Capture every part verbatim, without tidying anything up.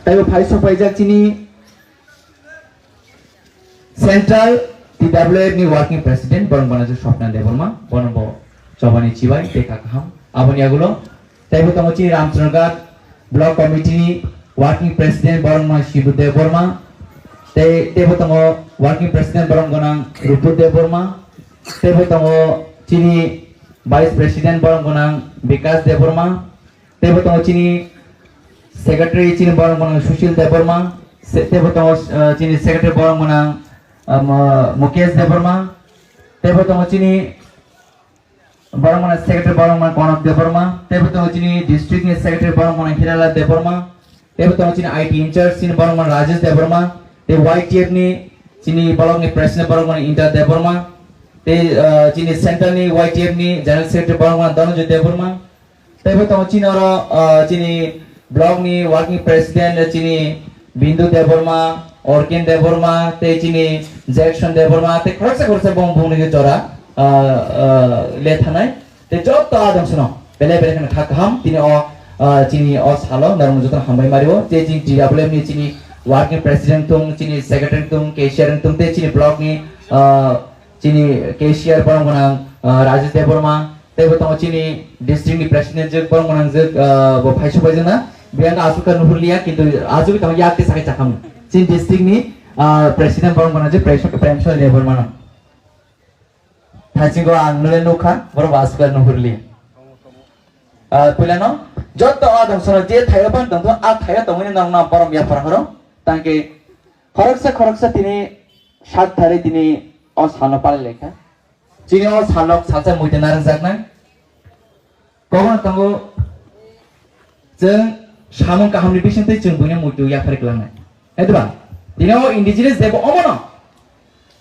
Taibo phai sok paijak chini Central T W F ni Working President borong bana je Swapna Debbarma, bono bo chobani chibai tei kakaham. Aboni agulo taibo tongo chini Ramchandra Ghat Block Committee ni Working President borong bana Shibu Debbarma, tei taibo tongo Working President borong bana Rupu Debbarma, taibo tongo chini Vice President borong bana Bikas Debbarma, taibo tongo chini secretary chini borok mwnang Sushil Debbarma, se-, taibo tongo, ah, chini secretary borok mwnang, ah, Mo-, Mukesh Debbarma, taibo tongo chini borok mwnang secretary borok mwnang Konak Debbarma, taibo tongo chini district ni secretary borok mwnang Hirala Debbarma, taibo tongo chini I T in charge chini borok mwnang Rajesh Debbarma, tei Y T F ni chini block ni president borok mwnang Inda Debbarma, tei, ah, chini central ni Y T F ni general secretary borok mwnang Dhananjay Debbarma, taibo tongo chini oro, ah, chini block ni working president chini Bindu Debbarma, Orkin Debbarma, tei chini Jackson Debbarma, tei khoroksa khoroksa bong bong ni jora, ah, ah, le thanai. Tei joto adong sono bele bele kheno kha kaham tini o, ah, chini o salo norok joto hambai mario. Tei chini T W F ni chini working president tung, chini secretary tung, cashier tung, tei chini block ni, ah, chini cashier borok mwnang, ah, Rajesh Debbarma, teibo tongo chini district ni president jwk borok mwnang jwk, ah, bo phaisu bai jana. Biyang aswk kha nuhurliya, kintu aswk tong yak te sakai chakhamu. Chini district ni, ah, president borok mwnang jwk Prem-, Premsol Debbarma no. Thaisingo ang nule nukha, borok aswk kha nuhurliya. Ah, puilano, joto adong sono je thaio phan tongtho, a thaio tongmani norokno borom yaphar horo. Tangke khoroksa khoroksa tini sak thari tini o salno palai laikha. Chini o salno salsa muita narwkjaknai. Kobono tongo chwng samung kahamni bisingtwi chwng buino muitu yaphari kwlangnai. Hai diba? Tini o indigenous day bo omono.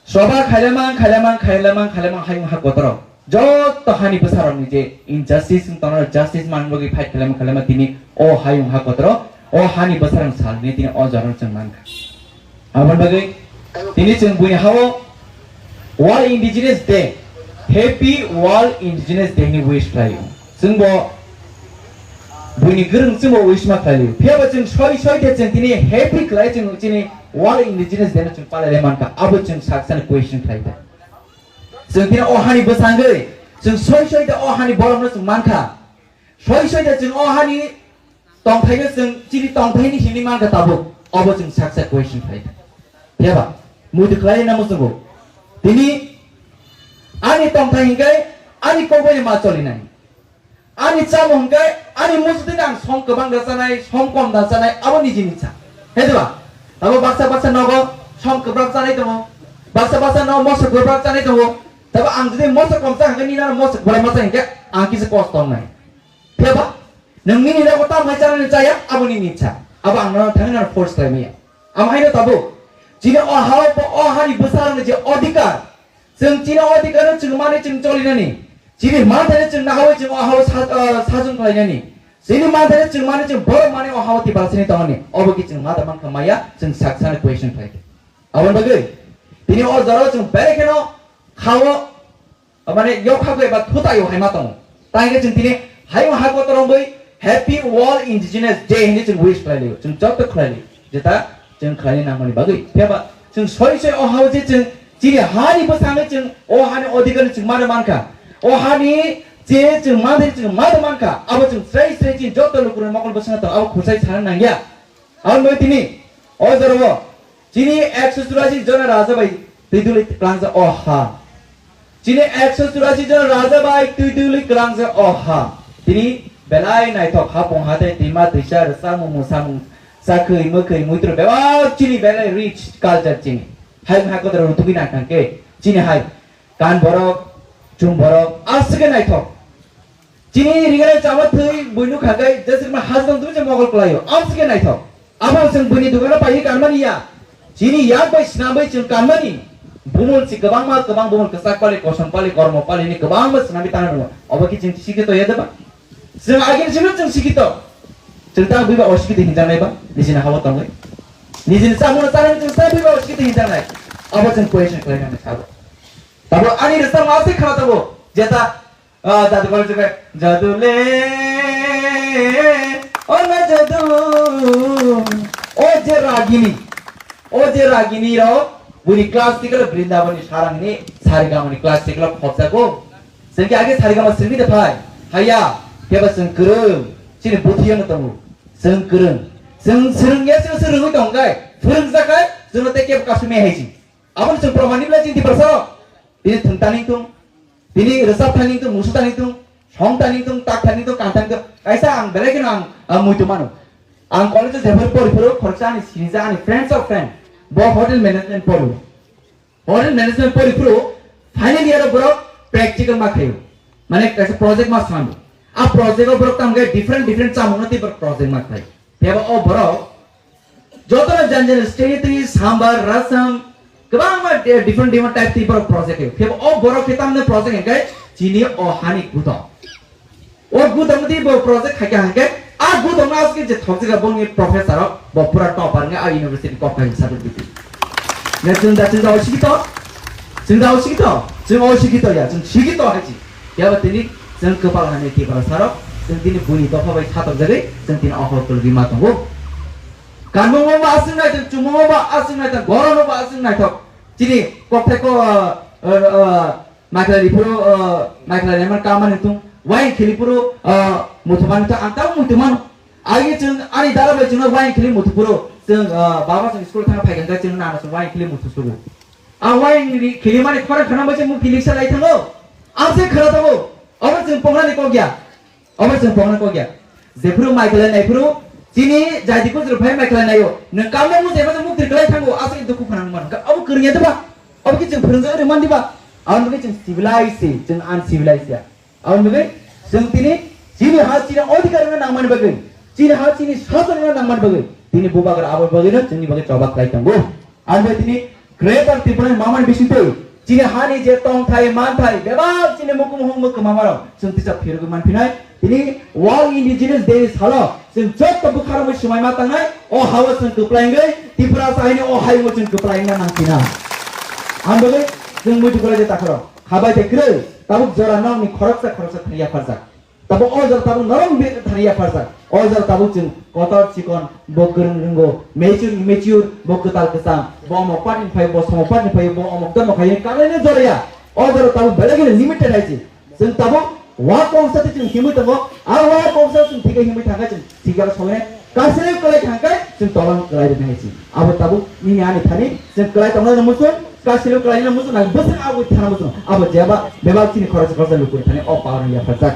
Soba khailamang, khailamang, khailamang, khailamang hayung ha kotoro. Joto hani bwsarokni je injustice wng tongo, justice man bagwi fight khailama khailama tini o hayung ha kotoro, o hani bwsarok salni tini o jorano chwng mankha. Aboni bagwi tini chwng buini hao World Indigenous Day, Happy World Indigenous Day ni wish khlaio. Chwng bo buini gwrwng chwng bo wish ma khlaio. Phiya ba chwng soi soi de chwng tini happy khlai chwng chini World Indigenous Day no chwng palai le mankha. Abo chwng saksani question khlai da. Chwng tini o hani bwsangwi chwng soi soi de o hani borok no chwng mankha. Soi soi de chwng o hani tongthaino chwng chini tongthaini himwi mankha tabuk. Obo chwng sak sak question khlai da. Phiya ba? Muitu khlai na muchungo. Tini ani tongthai hinkhe ani kokbai ma cholinai. Ani chamo hinkhe ani muchutwino ang som kwbang da chanai, som kom da chanai, abo nijini cha. He diba? Abo baksa baksa nogo som kwbrak chanai tongo. Baksa baksa nogo moso kwbrak chanai tongo. Tabo ang jodi moso kom cha hinkhe nini ano moso kwbrak ma cha hinkhe ang kisa kosto wngnai. Phiya ba? Nwng nini nogo tamo hai chanani chaya, abo nini ichha. Abo ang nono thangwi nono force khlai maya. Amo haino tabuk. Chini o hao bo o hani bwsarokni je odhikar, chwng chini odhikar no chwng mani chwng cholinani. Chini manthai no chwng nahawi chwng o hao sa-, ah, sajwng khlainani. Chini manthai no chwng mani chwng borok mani o hao tiprasani tongmani. Obo ki chwng mata mankha maya, chwng saksani question khlai. Aboni bagwi tini o jorao chwng belai kheno khao, mane, yokha bai ba thutai hai ma tongo. Tai hwnkhe chwng tini hayung ha kotor wngwi Happy World Indigenous Day hinwi chwng wish khlai laio, chwng joto khlai laio. Jeta chwng khlaina nangmani bagwi. Phiya ba chwng soi soi o hao je chwng chini hani bwsangwi chwng o hani odhikar no chwng mano mankha. O hani je chwng manthai chwng mano mankha. Abo chwng srai srai chini joto lukurokni mokol bwskango tongo. Abo khurchai sana nangya. Aboni bagwi tini o jorao chini ekso churasi jona raja bai twi duli kwlangjak o ha. Chini ekso churasi jona raja bai twi duli kwlangjak o ha. Tini belai naithok hapung hathai twima twisa rwchapmung mwsamung chakhwi mwkhwi muitu bebak chini belai rich culture chini. Hayung ha kotor rutugwi nang thangkhe chini hai kan borok, chum borok aswk khe naithok. Chini rigana chama thwi buino khakai jeswkma hajrong twi je mogol kwlaio. Abo se khe naithok. Abo chwng buini dukano paiwi kanmani ya. Chini yak bai swnamwi chwng kanmani. Bumul si kwbangma, kwbang bumul kwchak pali, kosom pali, kormo pali ni kwbangma swnamwi tangna rwo. Obo khe chwng sikito ya deba? Chwng agini simi chwng sikito. Chwng ta buiba osikito hinjanai ba? Nijini hawa tongwi. Nijini chamungno chanani chwng ta buiba osikito hinjanai. Abo chwng question khlaina sabo. Tabo ani rwchapma se khana tabo. Jeta Ah, jadu kore jadu le, o na jadu, o Je ragini, o je ragini rok buni class tikla Brindaban ni sarang ni Saregama ni class tikla khopjago. Chwng khe age Saregama swrwngwi de phai. Haya, khe ba chwng kwrwng, chini buthi yang tongo. Chwng kwrwng. Chwng swrwng ya chwng swrwngwi tong kai. Phwrwng jakai, chwngno tei kebo kasumya hai si. Aboni chwng proman ni bwlai chini Tiprasa rok. Tini thwng tani tung, tini rwchap thani tung, musu thani tung, song thani tung, tak thani tung, kan thani tung. Kaisa ang belai kheno ang, ang muitu mano. Ang college o jephuru pori phuru khoroksa ani sinijak ani friends of friend. Bo hotel management pori. Hotel management pori phuru final year o borok practical ma khaio. Mane kaisa project ma sando. A project o borok tamo khe different different chamung no tei borok project ma khlai. Phiyaba o borok jotono jan jan state ni sambar, rasam, kwbangma de-, different different type ni borok project khaio. Phiyaba o borok khe tamni project hwnkhe chini o hani gudo. O gudam di bo project khaikha hwnkhe, a gudam no aswk je thokjak boni professor rok, bo pura topper wngkha a university kok khai certificate. Ne chwng da, chwng da osikito, chwng da osikito, chwng osikito ya, chwng sikito hai si. Yaba tini chwng kwpal hani Tiprasa rok, chwng tini buini dopha bai satok jagwi, chwng tini okhor kulugwi ma tongo. Kanmung bo aswk naithok, chumung bo aswk naithok, goron bo aswk naithok. Chini kokthai ko, uh, uh, uh, Maikhlai phuru, uh, maikhlai lemar kamani tung, wayang khili phuru, uh, muthumani tung, ang tabuk muthumano. Agi chwng ani dara bai chwngno wayang khili muthuphuru, chwng, uh, baba chwng school thangna phaikha khe chwng nana chwng wayang khili muthusugo. Ang wayang ri-, khili mani khorang khana bai chwng mung khili salai thango. Ang se khara tabo. Obo chwng pongrani kok ya. Obo chwng pokna kok ya. Jephuru mai kwlai naiphuru, chini jaiti kujru phai mai kwlai naio. Nwng kamle mu jeba muk tir kwlai thango, aswk dukhu phwnang man. Obo kwrwngya diba? Obo ki chwng phwrwngjak rwman diba? Aboni bagwi chwng civilized se, chwng uncivilized ya. Aboni bagwi chwng tini chini ha chini odhikar wngna nangmani bagwi, chini ha chini sason wngna nangmani bagwi, tini bubagra abo bagwino chwngni bagwi choba kwlai tongo. Ang bai tini Greater Tripura ni mamani bisingtwi chini hani je tongthai manthai bebak chini mukum hung mukum mamarok chwng tisa phirogwi manphinai. Tini World Indigenous Day ni salo chwng jotto bwkharokni swmai ma tangnai. O hao chwng kwplai wngwi Tripura sahini o hayungo chwng kwplai wngna nangphina. Ang bagwi chwng muitu kwlai je takhoro khabai tei kwrwi tabuk jora nokni khoroksa khoroksa thani yapharjak. Tabuk o jora tabuk norok bini thani yapharjak. O jora tabuk chwng kotor chikon bo kwrwng rwngo, mature immature bo kwtal kwcham, bo omo party ni phaio, bo somo party ni phaio, bo omo dharma phaio, kalaino jora ya. O jora tabuk belai kheno limited hai se. Chwng tabuk wa kongsa tei chwng himwi tongo, a wa kongsa chwng thika himwi thangkha chwng thika sogwi kasile kwlai thangkha chwng tolang kwlai rwna hai se. Abo tabuk nini ani thani chwng kwlai tongnai muchung, kasile kwlai rwna muchung nang bwswk abo thana muchung. Abo jeba bebak chini khoroksa khoroksa lukurok thani o power ni yapharjak.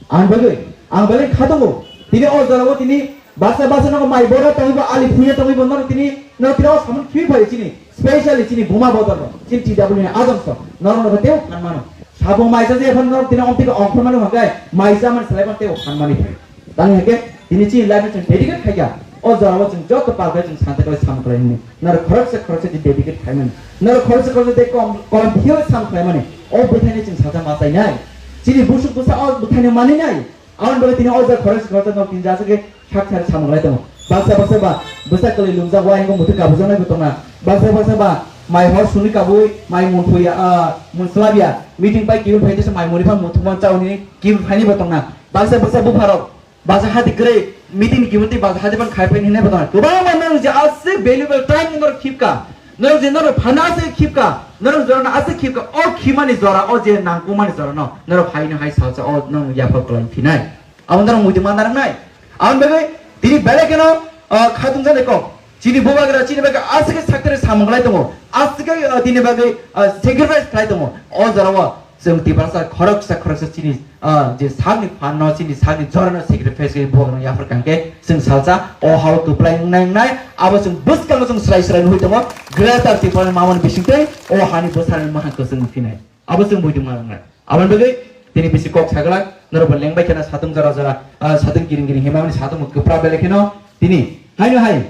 Ang bagwi, ang belai kha tongo. Tini o jora o tini baksa baksa nogo mai bora tongwi bo ali phuya tongwi bo norok tini, norok tini o samung khibi phai chini, specially chini buma bodor no, chini T W ni ajam so, norok nogo teo phan mano. Sabo mai sa je phan norok tini omtike ongkhor mano hwnkhe, mai sa man salai phan teo phan mani phai. Tani hwnkhe tini chini life no chwng dedicate khaikha, o jora o chwng joto pal khe chwng santa khlai samung khlai hwnwi. Norok khoroksa khoroksa je dedicate khaimani. Norok khoroksa khoroksa je kom, kolom phiyoi samung khlaimani. O bwthaino chwng sacha ma chainai. Chini busuk bwsa o bwthaino maninai. Aboni bagwi tini o jaga khoroksa khoroksa nok tin jasa khe sak sari samung lai tongo. Baksa baksa ba bwsa kwlwi lungjak, wayang muthwi kabujaknai bo tongna. Baksa baksa ba mai hor suni kabui mai mun phuya, ah, mun slabya. Meeting pai kibil phai tesa mai muni phan muthungma chauni kibil phaini bo tongna. Baksa baksa bupharok baksa hati kwrwi meeting ni kibil twi baksa hati phan khai phaini hinai bo tongna. Kwbangma nwng je aswk valuable time nwng norok khipka. Norok je norok phano aswk khipka, norok jorano aswk khipka, o khimani jora, o je nangkukmani jorano norok haino hai salsa o norok yaphar kwlai phinai. Abo norok muitu ma narwknai. Aboni bagwi tini belai kheno, ah, khatung jani kok. Chini bubagra chini bagwi aswk khe sakthari samung khlai tongo. Aswk khe, ah, tini bagwi, ah, sacrifice khlai tongo. O jorao chwng Tiprasa khoroksa khoroksa chini, ah, je sakni phanno, chini sakni jorano sacrifice khe borokno yaphar kangkhe chwng salsa o hao kwplai wngnai wngnai abo chwng bwskango chwng swrai swrai nugwi tongo. Greater Tipraland mamani bisingtwi o hani bwsarokni mwkhang kwchwng wngphinai abo chwng buidung ma wngnai. Aboni bagwi tini bisi kok saglak norokbo lengbai kheno satung jora jora, ah, satung giring giring himamani satung kwpra belai kheno tini haino hai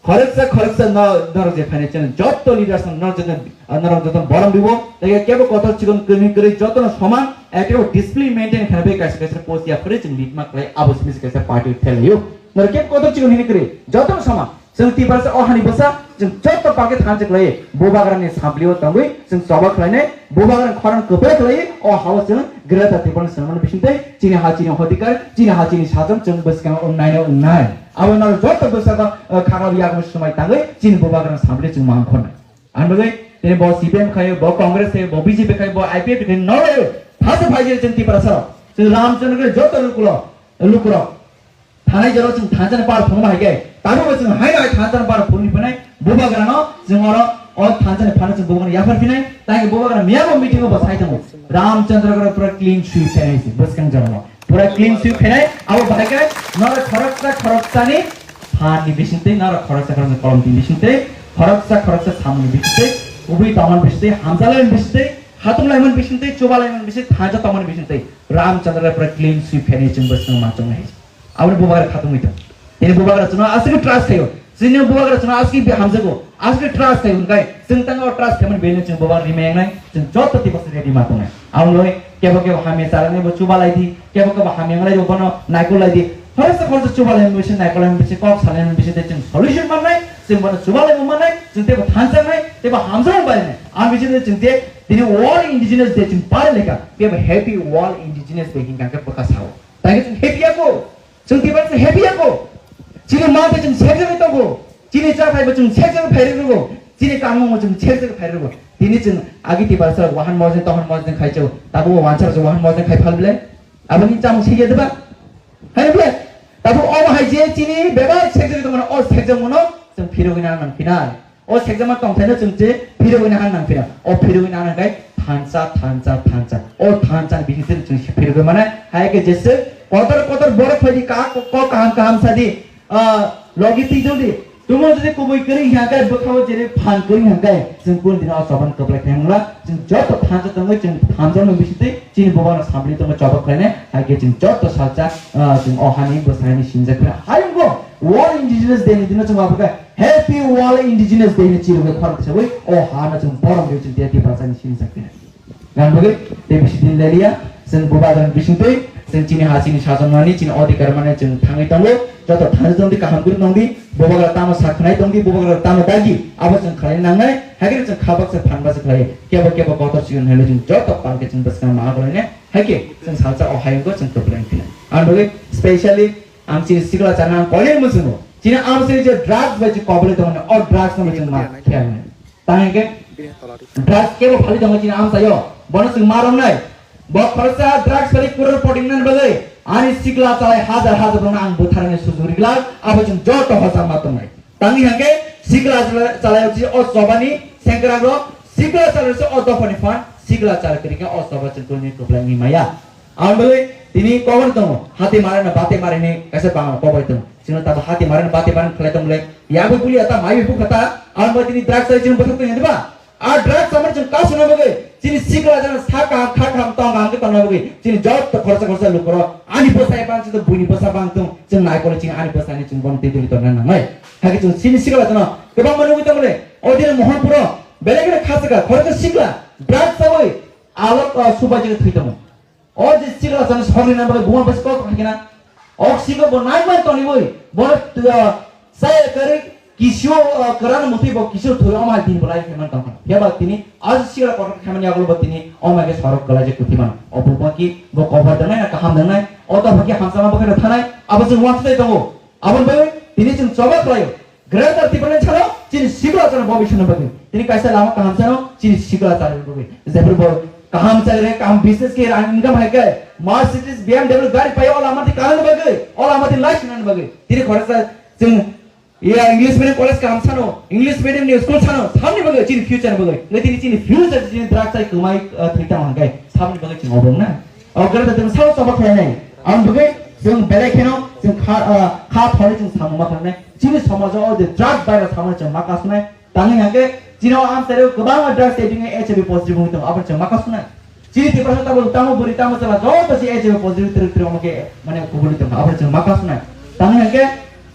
khoroksa khoroksa no-, norok je phainai chwng jotto leaders no norok joto, ah, norok joto borom ribo, tei kebo kotor chikon kwrwi kwrwi jotono soman ekebo discipline maintain khaina bai kaisa kaisa post ya phwrwi chwng lead ma khlai abo simi se kaisa party thelaio. Norok kebo kotor chikon hini kwrwi jotono soman. Chwng Tiprasa o hani bwsa, Chwng joto palke thansa khlai, Bubagrani samplio tongwi chwng choba khlainai, Bubagrani khorang kwplai khlai, o hao chwng Greater Tipraland swnamani bisingtwi, chini ha chini hodikar, chini ha chini sajon chwng bwskango wngnaino wngnai. Abo norok joto bwskango, eh, khaklo yakung swmai tangwi chini Bubagrani samplio chwng mang khornai. Ang bagwi tini bo C P M khayo, bo Congress khayo, bo B J P khayo, bo I P F T khayo, norok thansa phaijak chwng Tiprasa rok. Chwng Ramchandra joto lukulo, lukurok. Thanai jora chwng thansa ni par phunukma hai khe, tabukbo chwng haino hai thansa ni par phunukni phinai, Bubagrano chwng oro o thansa ni phano chwng Bubagrano yaphar phinai, tei Bubagra miyabo meeting o bo sai tongo, Ramchandra gora pura clean sweep khainai se, bwskang jorao pura clean sweep khainai, abo bahai khe norok khoroksa khoroksani phan ni bisingtwi, norok khoroksa khoroksa kolom ni bisingtwi, khoroksa khoroksa samung ni bisingtwi, kubui tongmani bisingtwi, hamjalaini bisingtwi, hatung laimani bisingtwi, chuba laimani bisingtwi, thansa tongmani bisingtwi, Ramchandra pura clean sweep khainai chwng bwskang ma chongnai. Aboni Bubagra khatungwi tong. Tini Bubagra chwngno aswk trust khaio. Chini Bubagra chwngno aswk bi hamjago. Aswk trust khaio hwnkhai chwng tangwi o trust khaimani belai chwng Bubagra rimai wngnai. Chwng joto tei bwswk ready ma tongnai. Aboni kebo kebo hamya chalanai bo chuba lai di, kebo kebo hamya wnglai bo bono naikol lai di. Khoroksa khoroksa chuba lai misi naikol lai misi kok salai misi tei chwng solution mannai, chwng bono chuba lai mannai, chwng teibo thansa wngnai, teibo hamjak wngnai. Ang bisi tei chwng tei tini World Indigenous Day chwng pari lekha, kebo Happy World Indigenous Day hinka khe bwkha sao. Tei chwng happy ya ko. Chwng tei bwswk happy ya ko. Chini ma tei chwng sejagwi tongo. Chini cha phaibo chwng sejagwi phai rwgo. Chini kanmungbo chwng sejagwi phai rwgo. Tini chwng agi tei bwswk wahan mojeng tohon mojeng khai chw. Tabukbo wansa rok wahan mojeng khai phal bile. Aboni chamung sejak diba? Hai bile. Tabuk omo hai je chini bebak sejagwi tongmano o sejagmano chwng phirogwi nang nang phinai. O sekjama tongthaino chwng je phirogwi nang nang phira. O phirogwi nang nang khe thansa, thansa, thansa. O thansa ni bising chwng phirogwi mane hai khe jese kotor kotor borok phaidi ka ko, ko kaham kaham sadi, ah, logi twi jodi. Tumo jodi kubui kwrwi hya khe bwkhao jere phan kwrwi hya khe chwng kun dino o choban kwplai khe mula. Chwng joto thansa tongwi chwng thansa no bising twi chini bobo no samli tongwi choba khlaine hai khe chwng joto salsa, ah, chwng o hani bwsai ni sinjak khe. Hayung go World Indigenous Day ni dino chwng abo khe Happy World Indigenous Day ni chirugwi khorok sawi o ha no chwng borom rwi chwng tei Tiprasa ni sini sakti nai. Gan bagwi tei bisi din lelia chwng bubagrani bisingtwi chwng chini ha chini sajakmani chini odhikar mani chwng thangwi tongo. Joto thani tongdi kaham kwrwi tongdi bubagra tamo sakhnai tongdi bubagra tamo dagi abo chwng khlai nangnai. Hakhe chwng kha baksa phan baksa khlai kebo kebo kotor chikon hai chwng joto palke chwng bwskang ma aglainai. Hakhe chwng salsa o hayungo chwng kwplai khinai. Ang bagwi specially Ang chini sikla chana ang koile muchungo. Chini amsai je drugs bai chwng kobole tongmani, o drugs no chwng ma khel nai. Tang hingke drugs kebo phali tongo chini amsai o. Bono chwng ma romnai. Bo khoroksa drugs phali kuror poting nani bagwi ani sikla chalai hajar hajar bono ang butharani sujuri glak, abo chwng joto hosa ma tongnai. Tang hingke sikla chalai, chalai o chini o chobani sengkrang rok, sikla chalai o dophani phan, sikla chalai kwrwngkhe o choba chwng kulni kwplai ni maya. Ang bagwi tini kobor tongo, hati mare na bate mare ni kaisa bangla kobor tongo. Chwngno tabo hati mare na bate mare khlai tong le. Yabo buli ata mai bukha ta, ang bagwi tini drugs sai chwng bwthak tong diba? A drugs amar chwng kasuna bagwi chini sikla jana sa kaham kha kaham tong kaham khe tongna bagwi chini jotto khorsa khorsa lukoro ani bwsa bang chwng buini bwsa bang tong chwng nai kole chini ani bwsa ni chwng bon twi twi tongna nangnai. Hakhe chwng chini sikla jana kwbangma nugwi tong le. O dini Mohanpuro belai kheno khasaka khoroksa sikla drugs sawi alok, ah, subai jagwi thwi tongo. O je sikla chwng sogri na bagwi buma bwswk kok hai kena. Ok sigo bo nai man toni boi. Bo, uh, sai kari kisio, uh, karan muti bo kisio thoi oma din bolai khe man tong. Ya ba tini a sikla kotor khe man ya bo tini oma ge sorok kala je kuti man. O bo ki bo kobar danai na kaham danai. O to ki hamsama bo khe thanai. Abo je wan sai tongo. Aboni bagwi tini chwng choba khlaio. Greater Tipraland salo chini sikla chana bobiswrwng bagwi. Tini kaisa lama kaham sano chini sikla chana bagwi. Jephru bo kaham chai re, kaham business khe rang income hai khe, Mercedes, B M W gari pai o lama di kaham bagwi, o lama di life nani bagwi. Tini khoroksa chwng ya English medium college kaham sano, English medium ni school sano, samni bagwi chini future bagwi. Ngai tini chini future chini drugs sai kwmai, uh, thwi tamo hangkai. Samni bagwi chwng obong na. O gana da teng sao choba khlai nai. Ang bwgwi chwng belai kheno chwng kha, ah, kha thani chwng samung ma khlai nai. Chini somajo o je drug virus samung chwng ma kasnai. Tangwi hangke chini o amchai kwbangma drugs addict H I V positive wngwi tongo, abo chwng ma kasnai. Chini Tiprasa tabuk tamo bwrwi tamo chwla joto se H I V positive twrwk twrwk omo khe mane kubuli tongo, abo chwng ma kasnai. Tangwi hangke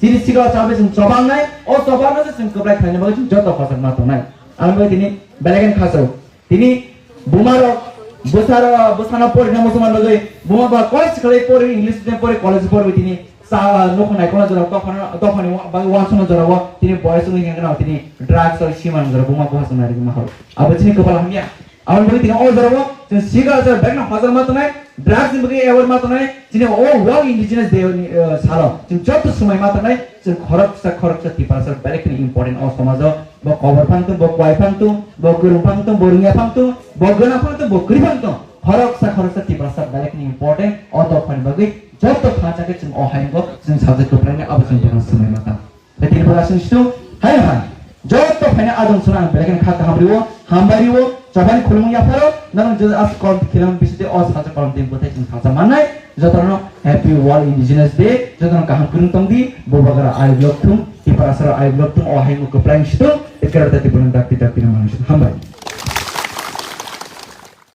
chini sikla chabai chwng chobangnai, o chobangnai se chwng kwplai khlaina bagwi chwng joto khoroksa ma tongnai. Ang bwgwi tini belai kheno khasao. Tini buma rok bwsa rok bwsano pori na muchung man bagwi buma ba college khlai pori English medium pori college pori tini Sa nokho naikolna jora, dophano, dophani wa-, bai wansukna jora o tini boys wngwi hwnkheno tini drugs o siman jora buma buha song nari ma hor. Abo chini kopal hamya. Aboni bagwi tini o jora o chwng siga jora bag no hojal ma tongnai, drugs ni bagwi aware ma tongnai, chini o World Indigenous Day ni, eh, salo chwng joto swmai ma tongnai, chwng khoroksa khoroksa Tiprasa belai kheno important o somajo, bo kobor phang tong, bo kwai phang tong, bo kwrwng phang tong, bo rwngya phang tong, bo gwnang phang tong, bo kwrwi phang tong, khoroksa khoroksa Tiprasa belai kheno important o dophani bagwi joto thansa khe chwng o hayungo chwng sajak kwplai ni abo chwng bwkhang swmai ma tang. Tei tini pura chwng situ hai ha. Joto phaina adong sona ang belai kheno kha kaham riwo, hambai riwo, chobani khulumung yapharo, nang je as kom khilam bisite o sajak kolom din bwthai chwng thansa mannai. Jotono Happy World Indigenous Day, jotono kaham kwrwng tong di, Bubagra I block thung, Tiprasa I block thung, o hayungo kwplai situ, ekarata Tiprasa dakti dakti na manwi hambai.